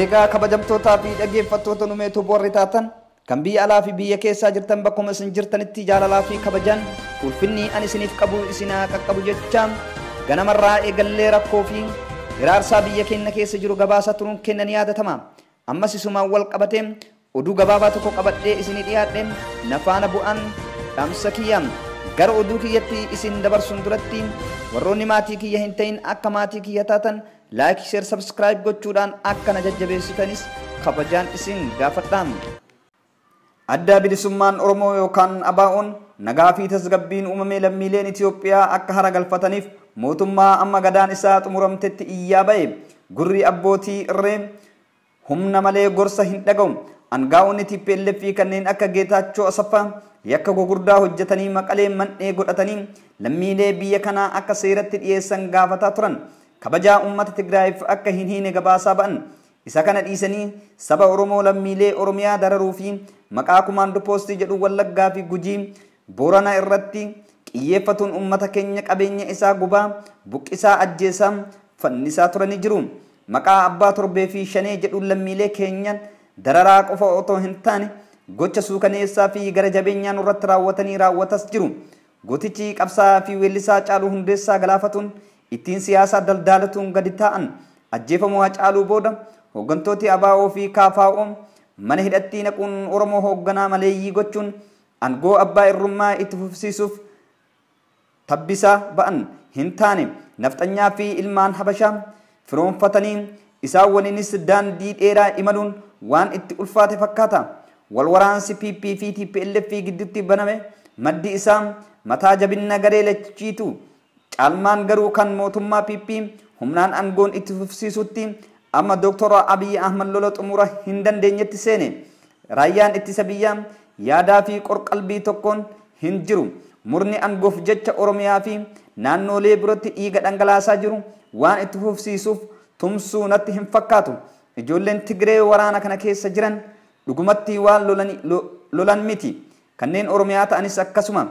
Egaa kabajamtootaa fi dhaggeeffattoota numeetu boorri taatan kan biyya alaa fi biyya keessaa jirtan bakkuma isin jirtanitti jaalalaa fi kabajaan ulfinni ani isiniif qabu isin haa qaqqabu jecha ganamarraa eegallee rakkoo fi hiraarsaa biyya keenya keessa jiru gabaasa turuun kenna ni yaadatama. Ammas isumaan wal qabatee oduu gabaabaa tokko qabadhee isinii dhiyaadhe nafaana bu'aan dhaamsa kiyya. Gara oduu kiyyatti isin dabarsuun duratti warroonni maatii kiyya hin ta'in akka maatii kiyya taatan like, share, subscribe gochuudhaan akka na jajjabeessitanis kabajaan isin gaafadha. Adda bilisummaan Oromoo yookaan ABO'n nagaa fi tasgabbiin uumamee lammiileen Itoophiyaa akka hara galfataniif mootummaa amma gadaan isaa xumuramtetti iyyaa ba'e. Gurri abbootii irree humna malee gorsa hin dhaga'u. Angaa'onni TPLF fi kanneen akka Geetaachoo Asaffaa yakka gurguddaa hojjetanii maqalee man'ee godhatanii lammiilee biyya kanaa akka seeratti dhiyeessan gaafataa turan. Kabajaa uummata Tigraayiif akka hin hiine gabaasaa ba'an. Isa kana dhiisanii saba Oromoo lammiilee Oromiyaa dararuu fi maqaa kumaandoo poostii jedhu Wallaggaa fi Gujii Booranaa irratti xiyyeeffatuun uummata keenya qabeenya isaa gubaa buqqisaa ajjeesaa fannisaa turanii jiru. Maqaa abbaa torbee fi shanee jedhu lammiilee keenya dararaa qofa otoo hin taane gocha suukaneessaa fi gara jabeenyaan irratti raawwatanii raawwatas jiru. Gootichi qabsaa fi weellisaa Caaluu Hundeessaa galaafatuun ittiin siyaasaa daldaalatuun gadi taa'an. Ajjeefamuu Haacaaluu booda hooggantooti ABO fi KFO mana hidhatti naquun Oromoo hoogganaa maleeyyii gochuun aangoo abbaa irrummaa itti fufsiisuuf tabbisaa ba'an hin taane. Nafxanyaa fi ilmaan Habashaa firoonfatanii isaan waliinis daandii dheeraa imaluun waan itti ulfaate fakkaata. Wal waraansi PP fi TPLF gidduutti baname maddi isaa mataa jabina garee lachiitu. Caalmaan garuu kan mootummaa PP humnaan aangoon itti fufsiisutti amma Dooktor Abiy Ahmad lola xumura hin dandeenyetti seene. Raayyaan ittisa biyyaa yaadaa fi qorqalbii tokkoon hin jiru. Murni aangoof jecha Oromiyaa fi naannolee birootti dhiiga dhangalaasaa jiru waan itti fufsiisuuf tumsuu natti hin fakkaatu. Ijoolleen Tigree waraana kana keessa jiran dhugumatti waan lolan miti. Kanneen Oromiyaa ta'anis akkasuma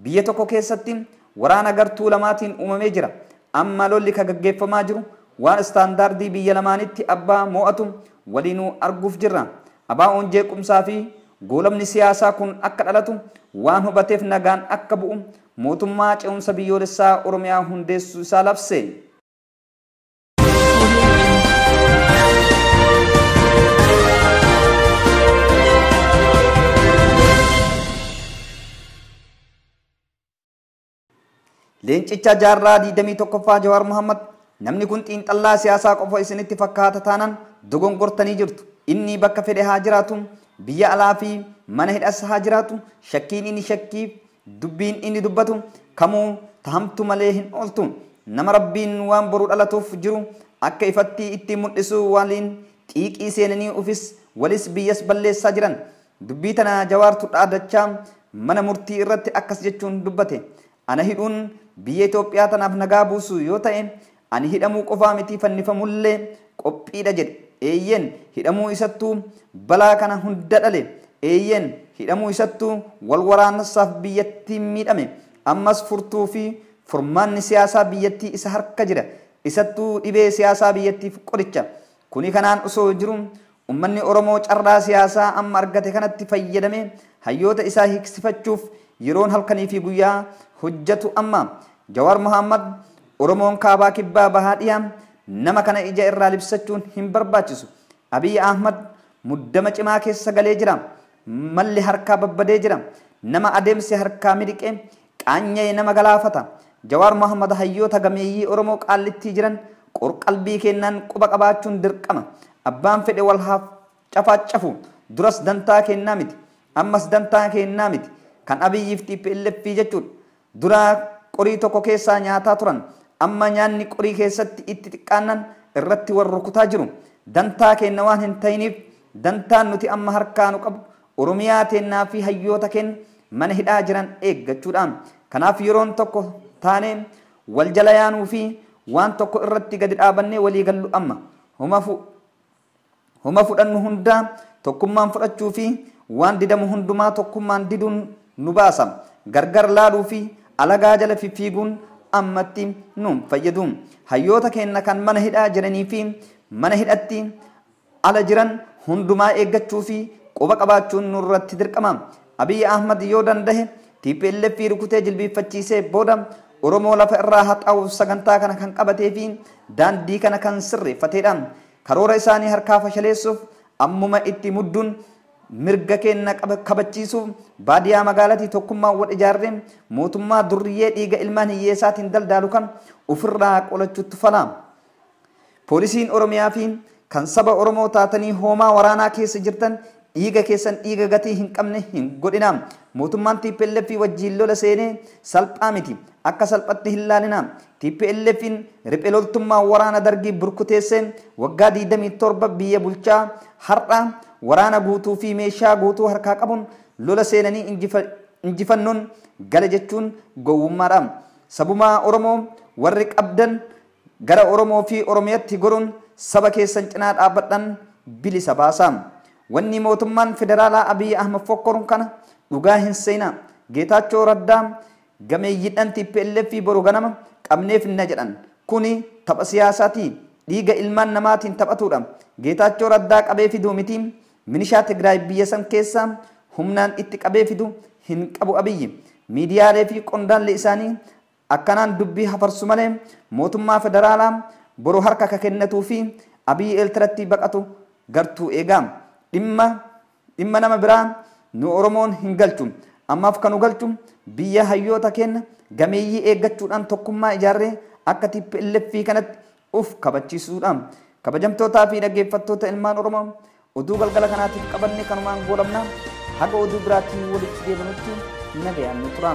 biyya tokko keessatti waraana gartuu lamaatiin uumamee jira. Amma lolli kan gaggeeffamaa jiru waan istaandaardii biyya lamaanitti abbaa mo'atu waliinuu arguuf jirra. ABO'n jeequmsaa fi goolamni siyaasaa kun akka dhalatu waan hubateef nagaan akka bu'u mootummaa ce'umsa biyyoolessaa Oromiyaa hundeessuu isaa labse. Leencicha jaarraa 21ffaa Jawaar Mohammad namni kun xiinxallaa siyaasaa qofa isinitti fakkaata taanaan dogongortanii jirtu. Inni bakka fedhe haa jiraatu, biyya alaa fi mana hidhas haa jiraatu, shakkiin inni shakkii dubbiin inni dubbatu kamuu tahamtu malee hin ooltu. Nama Rabbiin waan boru dhalatuuf jiru akka ifatti itti mul'isu waliin xiiqii seenanii ufis walis biyyas balleessaa jiran. Dubbii tana Jawaartu dhaadachaa mana murtii irratti akkas jechuun dubbate. Ana hidhuun biyya Itoophiyaa tanaaf nagaa buusu yoo ta'e ani hidhamuu qofaa miti fannifamullee qophiidha jedhe. Eeyyeen hidhamuu isattuu balaa kana hunda dhale. Eeyyeen hidhamuu isattuu wal waraansaaf biyyattii miidhame. Ammas furtuu fi furmaanni siyaasaa biyyattii isa harka jira. Isattuu dhibee siyaasaa biyyattiif qoricha. Kuni kanaan osoo jiru uummanni Oromoo carraa siyaasaa amma argate kanatti fayyadamee hayyoota isaa hiiksifachuuf yeroon halkanii fi guyyaa hojjetu amma. Jawaar Mohammad Oromoon kaabaa kibbaa bahaa dhiyaa nama kana ija irraa libsachuun hin barbaachisu. Abiy Ahmad muddama cimaa keessa galee jira. Malli harkaa babbadee jira. Nama adeemsi harkaa miliqee qaanyee nama galaafata. Jawaar Mohammad hayyoota gameeyyii Oromoo qaallittii jiran qorqalbii kennaan quba qabaachuun dirqama. Abbaan fedhe wal haa cafaacafu. Duras dantaa kennaa miti. Ammas dantaa kennaa miti. Kan Abiyyiif TPLF jechuudha. Dura qorii tokko keessaa nyaataa turan. Amma nyaanni qorii keessatti itti xiqqaannan irratti wal rukutaa jiru. Dantaa kenna waan hin ta'iniif dantaan nuti amma harkaa nu qabu Oromiyaa teennaa fi hayyoota keenya mana hidhaa jiran eeggachuudhaan. Kanaaf yeroon tokko taanee wal jala yaanuu fi waan tokko irratti gadi dhaabannee walii gallu amma. Homa fudhannu hundaa tokkummaan fudhachuu fi waan didamu hundumaa tokkummaan diduun nu baasa. Gargar laaluu fi alagaa jala fiffiiguun ammatti nu fayyadu. Hayyoota keenya kan mana hidhaa jiranii fi mana hidhatti ala jiran hundumaa eeggachuu fi quba qabaachuun nurratti dirqama. Abiy Ahmad yoo danda'e TPLF rukutee jilbiiffachiisee booda Oromoo lafa irraa haxaa'uuf sagantaa kana kan qabatee fi daandii kana kan sirreeffateedha. Karoora isaanii harkaa fashaleessuuf ammuma itti mudduun mirga keenya kabachiisuuf baadiyaa magaalaatii tokkummaa wal ijaarree mootummaa durriyyee dhiiga ilmaan hiyyeessaatiin daldaalu kan ofirraa qolachuutti fala. Poolisiin Oromiyaa fi kan saba Oromoo taatanii hoomaa waraanaa keessa jirtan dhiiga keessan dhiiga gatii hin qabne hin godhina. Mootummaan TPLF wajjin lola seenee salphaa miti. Akka salphatti hin laalina. TPLFin riphee loltummaa waraana dargii burkuteessee waggaa 27 biyya bulchaa har'a waraana guutuu fi meeshaa guutuu harkaa qabuun lola seenanii injifannoon gala jechuun gowwummaadha. Sabumaa Oromoo warri qabdan gara Oromoo fi Oromiyaatti goruun saba keessan cinaa dhaabbadhan bilisa baasa. Wanni mootummaan federaalaa Abiy Ahmad fokkoruun kana dhugaa hin seenaa. Geetaachoo Raddaa gameeyyiidhaan TPLF boru ganama qabneef na jedhan. Kuni tapha siyaasaati. Dhiiga ilmaan namaatiin taphatudha. Geetaachoo Raddaa qabee fiduu miti. Minishaa Tigraay biyya san keessa humnaan itti qabee fidu hin qabu Abiyyi. Miidiyaalee fi qondaalli isaanii akkanaan dubbii hafarsu malee mootummaa federaalaa boru harka ka kennatuu fi Abiyyi Eertiraatti baqatu gartuu eegaa. Dhimma nama biraa nu Oromoon hin galchu. Ammaaf kan nu galchu biyya hayyoota keenya gameeyyii eeggachuudhaan tokkummaa ijaarree akka TPLF kanatti uf kabachiisuudha. Kabajamtootaa fi dhaggeeffattoota ilmaan Oromoo oduu galgala kanaatiif qabanne kanumaan goolabna. Haga oduu biraatiin walitti deebinutti nagayaan nu tura.